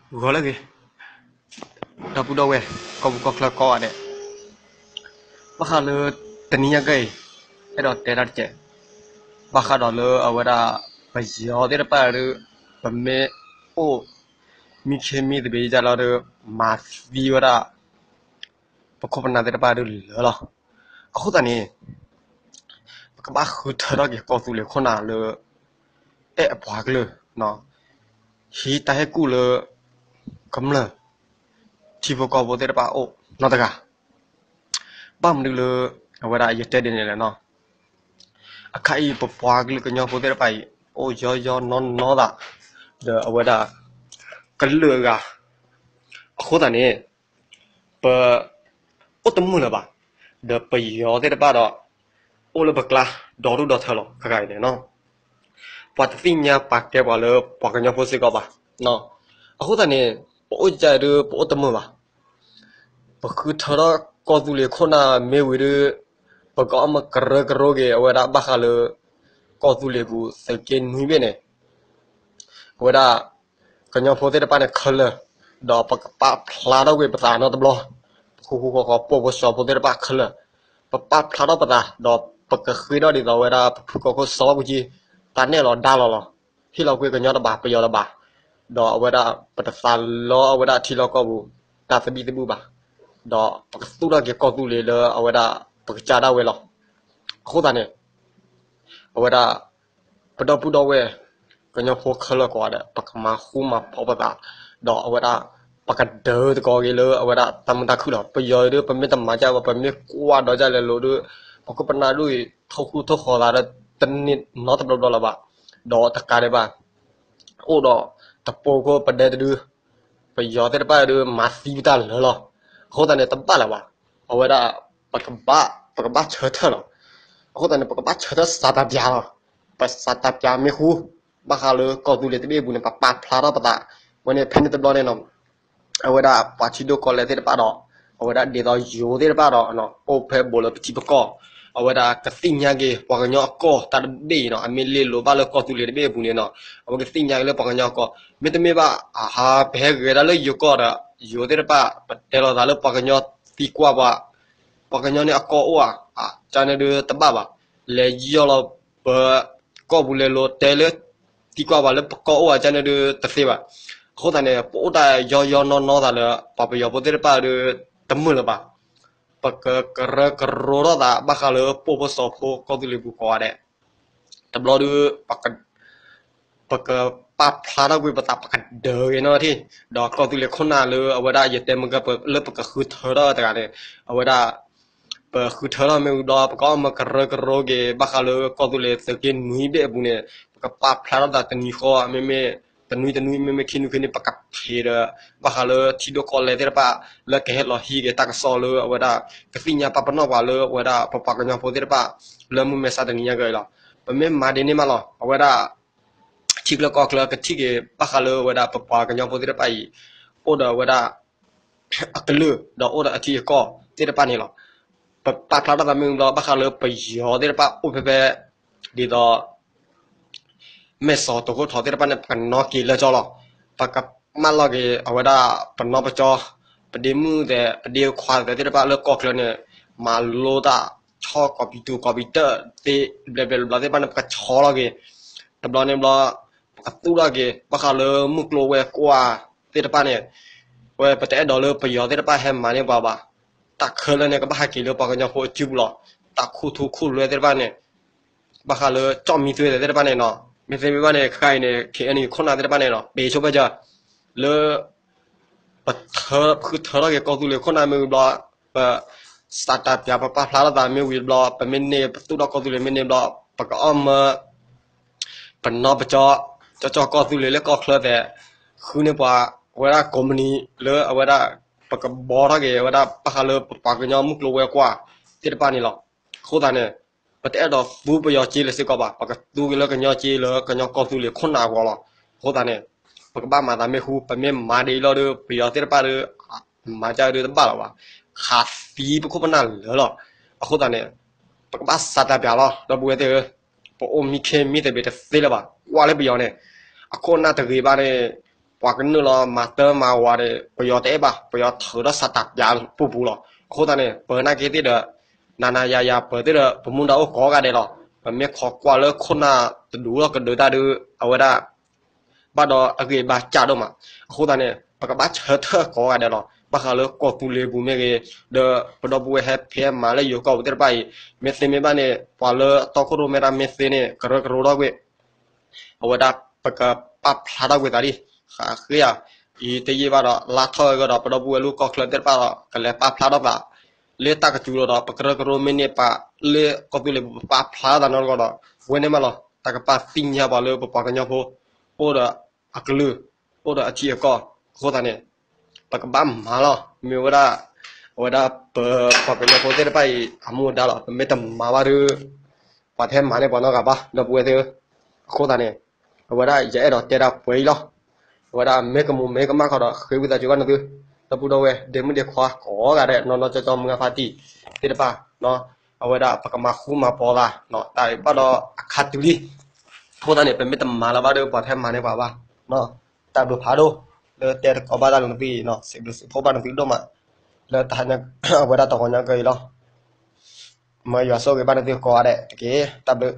ဂီၤလၢအဂ့ၤ, ဒီပုၢ်ဒီဝဲၢ် ကီၢ်ပူၤကီၢ်ချၢကိးဂၤဒဲး, ဘၣ်ဃးလၢတနံၤညါကဲအံၤ အဲၣ်ဒိးတဲတၢ်တက့ၢ်, ဘၣ်ဃးဒီးလၢအဝဲဒၣ် ပယီၤသ့ၣ်တဖၣ်ဒီး ပမ့ၢ်အိၣ် မံခ့မံသဘ့ၤယလီၤဒီး မၤသံဝဲဒၣ် ပခိၣ်ပနၢ်သ့ၣ်တဖၣ်ဒီးလၢာ်လီၤ. အဃိသတးန့ၣ် ပကဘၣ်ဃုထၢထီၣ်က့ၤကီၢ်သူလ့ၤခိၣ်နၢ်လၢ အဲၣ်အပှၤကလုာ်, ဟံးတၢ်ဟ့ၣ်ကူၣ်လၢ ကမျၢၢ် ထံဖိကီၢ်ဖိသ့ၣ်တဖၣ်အအိၣ်နီတဂၤ, ဘၣ်မနုၤလၢ အဝဲဒၣ်ယတဲဒ်န့ၣ်လဲၣ်နီၤ, အခါအံၤ ပပှၤကလုာ်ကညီဖိသ့ၣ်တဖၣ်အံၤ အိၣ်ယီယီနီၢ်နီၢ်သး ဒီးအဝဲဒၣ် ကလုာ်အဂၤ, အဃိသတးန့ၣ် ပ အိၣ်တမုာ်လၢၤဘၣ်, ဒီးပယီၤသ့ၣ်တဖၣ်ဒီး အိၣ်လၢပကျါ ဒီဒူၣ်ဒီထၢလီၤ ခဲခါအံၤန့ၣ်နီၤ, ပှၤတသ့ၣ်ညါပာ်ကဲပှၤလၢပှၤကညီဖိစ့ၢ်ကီးဘၣ်. အဃိသတးန့ၣ် ပအိၣ်ကဲအံၤဒီး ပအိၣ်တမုာ်ဘၣ်. ပဃုထၢထီၣ်ကီၢ်သူလ့ၤခိၣ်နၢ်မ့ၢ်ဝံၤဒီး ပကအီၣ်မၢကရၢကရိက့ၤ အဝဲဒၣ်ဘၣ်ဃးလၢ ကီၢ်သူလ့ၤပူၤသုးက့နွံဘ့ၣ်န့ၣ် အဝဲဒၣ် ကညီဖိသ့ၣ်တဖၣ်န့ၣ်ခဲလၢာ်, ဒီးပကပာ်ဖျါထီၣ်ကွံာ်ပသးနီတဘျီ, ပဃူဃူဃီၤဃီၤပိာ်ဖိစီၤဖိသ့ၣ်တဖၣ်ခဲလၢာ်, ပပာ်ဖျါထီၣ်ပသး ဒီးပကဃ့ထီၣ်ဒ်သိးအဝဲဒၣ်ပဖုကီၢ်ခိၣ်စီၤဘၣ်ကူၣ်ကၠံ တၢ်နဲၣ်လီၤဒါလီၤလီၤ, ဟ့ၣ်လီၤကွံာ်ကညီတဘၣ် ပယီၤတဘၣ်, ဒီးအဝဲဒၣ်ပတသးလီအဝဲဒၣ်ထံလီၢ်ကီၢ်ပူၤ တၢ်သဘံၣ်သဘုၣ်ဘၣ်, ဒီးပကသူၣ်ထီၣ်က့ၤကီၢ်သူလ့ၤလၢအဝဲဒၣ်ပကစၢ်ဒၣ်ဝဲလီၤ. အဃိသတးန့ၣ် အဝဲဒၣ် ပဒီပုၢ်ဒီဝဲၢ် ကညီဖိခဲလၢာ်ကိးဂၤဒဲး ပကမၤဃူမၤဖိးပသး, ဒီးအဝဲဒၣ် ပကဒၢးသကိးက့ၤလၢအဝဲဒၣ်တၢ်မုာ်တၢ်ခုၣ်လီၤ. ပယီၤဒီး ပမ့ၢ်တမၤကၢ်ဘၣ် ပမ့ၢ်ကွၢ်ဒီးကၢ်လဲၤလိၤဒီး ပခိၣ်ပနၢ်ဒိၣ်အံၤ ထိၣ်ဃူထိၣ်ဃီၤသးဒီးတန့ၢ်နီတဘျီဘျီလၢၤဘၣ်, ဒီးတကးဒံးဘၣ် အိၣ်ဒီးတပိာ်ခိၣ်ပဒဲတဒု ပယီၤသ့ၣ်တဖၣ်ဒီး မၤသံပတၢ်လၢာ်လီၤ. အဃိသတးန့ၣ် တဘၣ်လၢၤဘၣ်. အဝဲဒၣ် ပကဘၣ် ပကဘၣ်ဆၢထၢၣ်လီၤ. အဃိသတးန့ၣ် ပကဘၣ်ဆၢထၢၣ်စးတၢ်ပၠးလီၤ. ပစးတၢ်ပၠးမ့ၢ်ဃူ ဘၣ်ဃးလၢကီၢ်သူလ့ၤတဘ့ၣ်အပူၤန့ၣ် ပပာ်ဖျါထီၣ်ပသး, ဝဲန့ၣ်ဖဲန့ၣ်တဘျီန့ၣ်နီၤ အဝဲဒၣ်ပှၤထံဒိၣ်ကီၢ်လဲၢ်သ့ၣ်တဖၣ်ဒီး အဝဲဒၣ်ဒ်သိးယိၤသ့ၣ်တဖၣ်ဒီး အိၣ်ဖဲဘူးလၢပထံပကီၢ်, အဝဲဒၣ်ကသ့ၣ်ညါက့ၤ ပှၤကညီအကီၢ်တၢ်တဘ့ၣ်အံၤနီၤ အမ့ၢ်လ့လိာ်ဘၣ်လၢကီၢ်သူလ့ၤတဘ့ၣ်အပူၤန့ၣ်နီၤ အဝဲကသ့ၣ်ညါက့ၤလၢပှၤကညီအကီၢ် မ့တမ့ၢ်ဘၣ် အဟါ ပဟဲဂဲၤဒၣ်လၢယိၤကီၢ်ဒီး ယိၤသ့ၣ်တဖၣ် ပတဲလိာ်သးလၢပှၤကညီသံကွၢ်ပှၤ ပှၤကညီန့ၣ်အကီၢ်အိၣ်ဧါ, ကန့ၣ်ဒုးတဘၣ်ဘၣ်. လဲၤယီၢ်လီၤပ ကီၢ်ပူၤလဲၤလိၤတဲလၢ သံကွၢ်ပှၤလၢပကီၢ်အိၣ်ဧါ ကန့ၣ်ဒုးတသ့ဘၣ်. အဃိသတးန့ၣ် ပအိၣ်တၢ်ယီယီနီၢ်နီၢ်သးလၢ ပှၤပယီၤဖိသ့ၣ်တဖၣ်ဒုး တမုာ်လၢၤဘၣ်. ပကကရၢကရိထီၣ်သး ဘၣ်ဃးလၢပိာ်ဖိစီၤဖိကီၢ်သူလ့ၤပူၤကိးဂၤဒဲး တဘျီဒုး ပကပာ်ဖျါထီၣ်ကွံာ်ပသး ပကဒၢးက့ၤနီၣ်ထံၣ် ဒီးကီၢ်သူလ့ၤခိၣ်နၢ်လၢအဝဲဒၣ်ယတဲမုၢ်ကၢ်ပၢၢ်လၢပကဃုထၢထီၣ်တဂၤန့ၣ် အဝဲဒၣ် ပဃုထၢထီၣ်မ့ၢ်ဝံၤဘျီ ပကအီၣ်မၢကရၢကရိက့ၤ ဘၣ်ဃးလၢကီၢ်သူလ့ၤသုးက့နွံဘ့ၣ်အပူၤန့ၣ် ပကပာ်ဖျါထီၣ်သးတနံၤဃီ မ့မ့ၢ်တနွံတနွံ မ့မ့ၢ်ခံနွံခံနွံ ပကဖံးဒီး ဘၣ်ဃးလၢထံဒိၣ်ကီၢ်လဲၢ်သ့ၣ်တဖၣ် လၢကဟဲလီၤဟံးက့ၤတၢ်ကစီၣ်လၢအဝဲဒၣ် ကသ့ၣ်ညါပာ်ပနီၣ်ပှၤလၢအဝဲဒၣ်ပပှၤကညီဖိသ့ၣ်တဖၣ် လၢမုၢ်မဆါတနံၤညါက့ၤအံၤလီၤ. ပမ့ၢ်မၤဒ်န့ၣ်မးလီၤ အဝဲဒၣ် ထံချၢကီၢ်ချၢကထံၣ်က့ၤ ဘၣ်ဃးလၢအဝဲဒၣ်ပပှၤကညီဖိသ့ၣ်တဖၣ်အံၤ အိၣ်ဒီးအဝဲဒၣ် အကလုာ် ဒီးအိၣ်ဒီးအထံအကီၢ်သ့ၣ်တဖၣ်န့ၣ်လီၤ. ပပာ်ဖျါထီၣ်သးမ့ၢ်ဝံၤဘျီ ဘၣ်ဃးလၢပယီၤသ့ၣ်တဖၣ်အိၣ်ဖဲဖဲ ဒ်သိး မဲၢ်စီၤတိၤခိၣ်ထီးသ့ၣ်တဖၣ်န့ၣ် ပကနီၣ်က့ၤလၢကၠီလီၤ. ပကမၢလီၤက့ၤအဝဲဒၣ်ပနီၢ်ပကၠီ ပဒ့မုၣ်သဲး ပဒ့ခွါသဲးသ့ၣ်တဖၣ်လၢကီၢ်ချၢန့ၣ် မၤလိတၢ် ဆီၣ်ကီးပံၤတူးကီးပံၤတၢၢ်သ့ ဘျဲးဘျဲးဘျီဘျီသ့ၣ်တဖၣ်န့ၣ် ပကဆီလီၤက့ၤ တဘျီန့ၣ်ဘျီ ပကသူၣ်ထီၣ်က့ၤ ဘၣ်ဃးလၢမုၢ်ကျိၤဝဲၤကွာ်သ့ၣ်တဖၣ်န့ၣ် ဝဲပတအဲၣ်ဒိးလၢပယီၤသ့ၣ်တဖၣ်ဟဲမၤန့ၢ်ပှၤဘၣ်. တၢ်ခဲလၢာ်န့ၣ် ကဘၣ်ဟဲက့ၤလၢပှၤကညီဖိအစုပူၤလီၤ. တၢ်ခူသူၣ်ခူလွဲသ့ၣ်တဖၣ်န့ၣ် ဘၣ်ဃးလၢကၠီၣ်မံသွဲသ့ၣ်တဖၣ်န့ၣ်နီၤ မ့ၢ်သ့မ့ၢ်ဘၣ်န့ၣ် ခဲအံၤန့ၣ် ခိၣ်နၢ်သ့ၣ်တဖၣ်န့ၣ်နီၤ ပ့ၤဆိဖဲကၢ လၢ ပထၢ ပဃုထၢထီၣ်က့ၤကီၢ်သူလ့ၤခိၣ်နၢ်မ့ၢ်ဝံၤဘျီ ပစးတၢ်ပၠး ပပာ်ဖျါထီၣ်သးမ့ၢ်ဝံၤဘျီ ပမ့ၢ်န့ၢ် ပသူၣ်ထီၣ်ကီၢ်သူလ့ၤမ့ၢ်န့ၢ်ဘျီ ပကအီၣ်မၢ ပနီၢ်ပကၠီ ကၠီကၠီကီၢ်သူလ့ၤလၢကီၢ်ချၢသဲး ဃုန့ၢ်ပှၤ အဝဲဒၣ်ကိးမုၢ်နံၤလၢအဝဲဒၣ် ပကဘှီထီၣ်က့ၤ အဝဲဒၣ်ဘၣ်ဃးလၢပပှၤကညီမုၢ်ကျိၤဝဲၤကွာ်သ့ၣ်တဖၣ်န့ၣ်လီၤ. အဃိသတးန့ၣ် ပတအဲၣ်ဒိးသူပယီၤစ့လၢၤစ့ၢ်ကီးဘၣ်. ပကသူက့ၤလၢကညီစ့လၢကညီကီၢ်သူလ့ၤခိၣ်နၢ်အဂီၢ်လီၤ. အဃိသတးန့ၣ် ပကဘၣ်မၤသးမ့ၢ်ဃူ ပမ့ၢ်မၤဒ်အံၤလီၤဒီး ပယီၤသ့ၣ်တဖၣ်ဒီး မၤကၢ်ဒုးတဘၣ်လၢၤဘၣ်. ဃးသံပခိၣ်ပနၢ်လၢာ်လီၤ. အဃိသတးန့ၣ် ပကဘၣ်စးတၢ်ပၠးလီၤ ဒီပုၢ်ဝဲၢ်သ့ၣ်ဧၢ, ပအိၣ်မံခ့မံသဘ့ၣ်တသ့လၢၤဘၣ်. ကွၢ်လၢပယီၤန့ၣ် အခိၣ်အနၢ်တဂ့ၤဘၣ်န့ၣ် ပှၤကနုာ်လီၤမၤတၢ်မၤဝၤန့ၣ် ပယီၤတအဲၣ်ဘၣ်, ပယီၤထုးထီၣ်စးတၢ်ပျးပူၤပူၤလီၤ. အဃိသတးန့ၣ် ပနာ်က့သ့ၣ်ဒီး နၤနၤယၤယၤ ပၢၤသ့ၣ်ဒီး ပမူဒါအိၣ်ကိးဂၤဒဲးလီၤ. ပမ့ၢ်ခိးကွၢ်လၢခိၣ်နၢ်တဒူၣ်လီၤကဒုးတၢ်ဒုး အဝဲဒၣ် ဘၣ်ဒီးအဂံၢ်ဘါစၢ်ဒိၣ်မး. အဃိသတးန့ၣ် ပကဘၣ်ဆၢထၢၣ်ကိးဂၤဒဲးလီၤ. ဘၣ်ဃးလၢကီၢ်သူလ့ၤပူၤမ့ၢ်ဂ့ၤ, ဒီးပဒီပုၢ်ဝဲၢ်ဟဲဖံးမၤလၢယိၤကီၢ်ပူၤသ့ၣ်တဖၣ်အံၤ မ့ၢ်သ့မ့ၢ်ဘၣ်န့ၣ် ပှၤလၢတီခိၣ်ရိၣ်မဲတၢ်မ့ၢ်သ့န့ၣ် ကရၢကရိထီၣ်ကွံာ် အဝဲဒၣ်ပကပာ်ဖျါထီၣ်ကွံာ်သးလံ. ဃးဃ့ဧါ, အံၤတယံာ်ဘၣ်ဒီး လါထီၣ်အဂီၢ်ဒီး ပဒီပုၢ်ဝဲၢ်လၢကီၢ်ချၢသ့ၣ်တဖၣ်ဒီး ကလဲၤပာ်ဖျါထီၣ်သး လၢတၢ်ကစူၤလီၤဒီး ပကရၢကရိမ့ၢ်န့ၢ်ပာ်လၢကီၢ်သူလ့ၤပူၤ ပပာ်ဖျါထီၣ်သးနီတဂီၢ်ဒီး ဝဲန့ၣ်မးလီၤ. တၢ်ကပာ်သ့ၣ်ညါပှၤလၢပပှၤကညီဖိ အိၣ်ဒီးအကလုၢ် အိၣ်ဒီးအထံအကီၢ်. အဃိသတးန့ၣ် ပကဘၣ်မၤလီၤ. မ့ၢ်ဝဲဒၣ် အဝဲဒၣ်ပပှၤကညီဖိသ့ၣ်တဖၣ်အံၤ အမူဒါလီၤ. ပမ့ၢ်တမၤဘၣ်ဒီး ပှၤတဟဲမၤန့ၢ်ပှၤနီတဂၤဘၣ် ဒီပုၢ်ဝဲၢ်သ့ၣ်ဧၢ. အဃိသတးန့ၣ် အဝဲဒၣ်ယအဲၣ်ဒိးတဲဒၣ်ပှဲၤအံၤလီၤ. အဝဲဒၣ်မ့ၢ်ကမူၤမ့ၢ်ကမၣ်ခီဒီး ဃ့ဝံသးစူၤဘၣ်နသု ဒီပုၢ်ဒီဝဲၢ် ဒီပုၢ်ဒီခွါကိးဂၤဒဲး နီၢ်နီၢ်ကၠီကၠီ မုၢ်ဂၢ်ဖါတံၢ်သ့ၣ်တဖၣ် အဝဲဒၣ်ပကမၤဃူမၤဖိးသး တၢ်အံၤဘၣ်ဒီးအခါတုၤလံ. အဃိသတးန့ၣ် ပမ့ၢ်တမၤလၢၤဘၣ်ဒီး ပှၤတဟဲမၤန့ၢ်ပှၤဘၣ်. တၢ်ဘျုးဖးဒိၣ် လၢတဲသကိးဘၣ်တၢ်လၢနသုအံၤ စံးဘျုးစံးဖှိၣ်ဘၣ်နသုဒိၣ်မး လၢတၢ် အဝဲဒၣ်တဂီၤညါကၢအံၤလီၤ. မ်ယွၤဆိၣ်ဂ့ၤဘၣ်နသုကိးဂၤဒဲးတက့ၢ်. တၢ်ဘျုး